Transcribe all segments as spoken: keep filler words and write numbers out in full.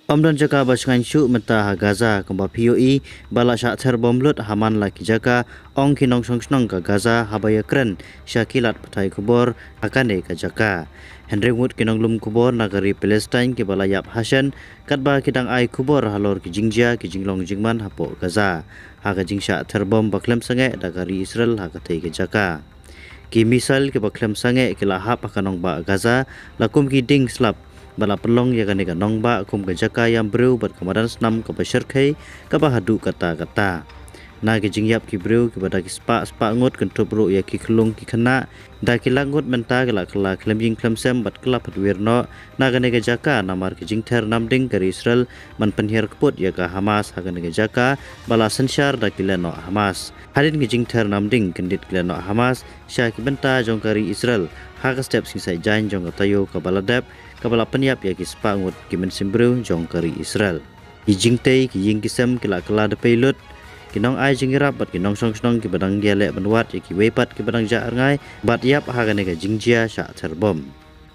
Ym don jaka ba shngaiñ shuh mynta ha Gaza kumba phi ïohi ba la shah ther bom lut ha man la ki jaka, ong ki nongshong shnong ka Gaza haba ïakren sha ki lad pathai khubor ha kane ka jaka. Hynriew ngut ki nonglum khubor na ka ri Palestine kiba la ïap hashen katba ki dang ai khubor halor ki jingjia ki jinglong jingman hapoh Gaza ha ka jingshah ther bom ba khlem sangeh da ka ri Israel ha katei ka jaka. Ki missile kiba khlem sangeh ki la hap ha ka nongbah Gaza la kum ki ding slap bad la pynlong ïa kane ka nongbah kum ka jaka ïam briew bad ka madan snam kaba shyrkhei kaba haduh katta katta. Na ki jingïap ki briew kiba da ki spah spah ngut, kynthup ruh ïa ki khyllung ki khynnah, da ki lak ngut mynta ki la kylla khlem ïing khlem sem bad kylla phet wir noh na kane ka jaka namar ki jingther namding ka ri Israel ban pynhiar kput ïa ka Hamas ha kane ka jaka ba la synshar da ki lehnoh Hamas. Hadien ki jingther namding kyndit ki lehnoh Hamas sha ki bynta jong ka ri Israel ha ka step sngi Saitjaiñ jong ka taïew kaba la dep, kaba la pynïap ïa ki spah ngut ki mynsiem briew jong ka ri Israel. Ki jingtei, ki ïing ki sem ki la kylla da pei lut. Ki nongai jingïarap bad ki nongshong shnong kiba dang ïaleh ban wad ïa kiwei pat kiba dang jah rngai bad ïap ha kane ka jingjia shah ther bom.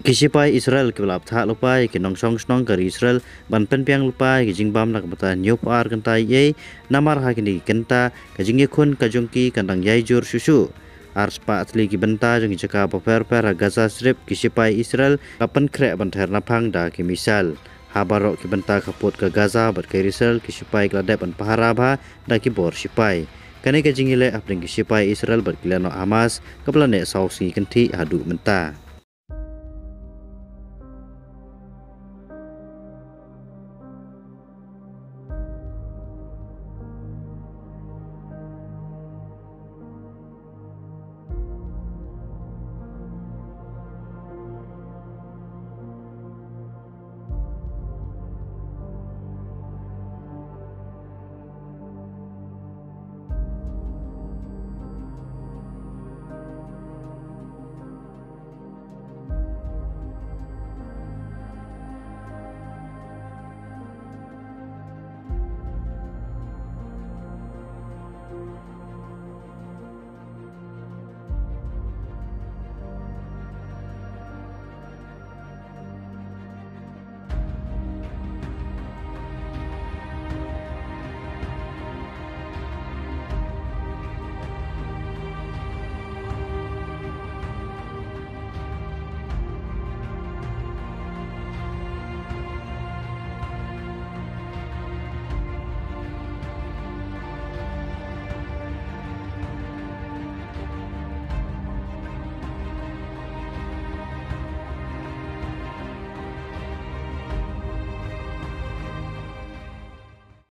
Ki shipai Israel kiba la bthah lypa ïa ki nongshong shnong ka ri Israel ban pynbiang lypa ïa ki jingbam na ka bynta hynñiewphew ar kynta eiei, namar ha kine ki kynta ka jingïakhun ka jong ki kan dang ïai jur shuh shuh. Ar spah tylli ki bynta jong ki jaka bapher bapher ha Gaza Strip ki shipai Israel la pynkhreh ban ther naphang da ki missile. Ha baroh ki bynta khappud ka Gaza bad ka Israel ki shipai ki la dep ban pahara bha da ki bor shipai. Kane ka jingïaleh hapdeng ki shipai Israel bad ki lehnoh Hamas kaba la neh saw sngi kynthih haduh mynta.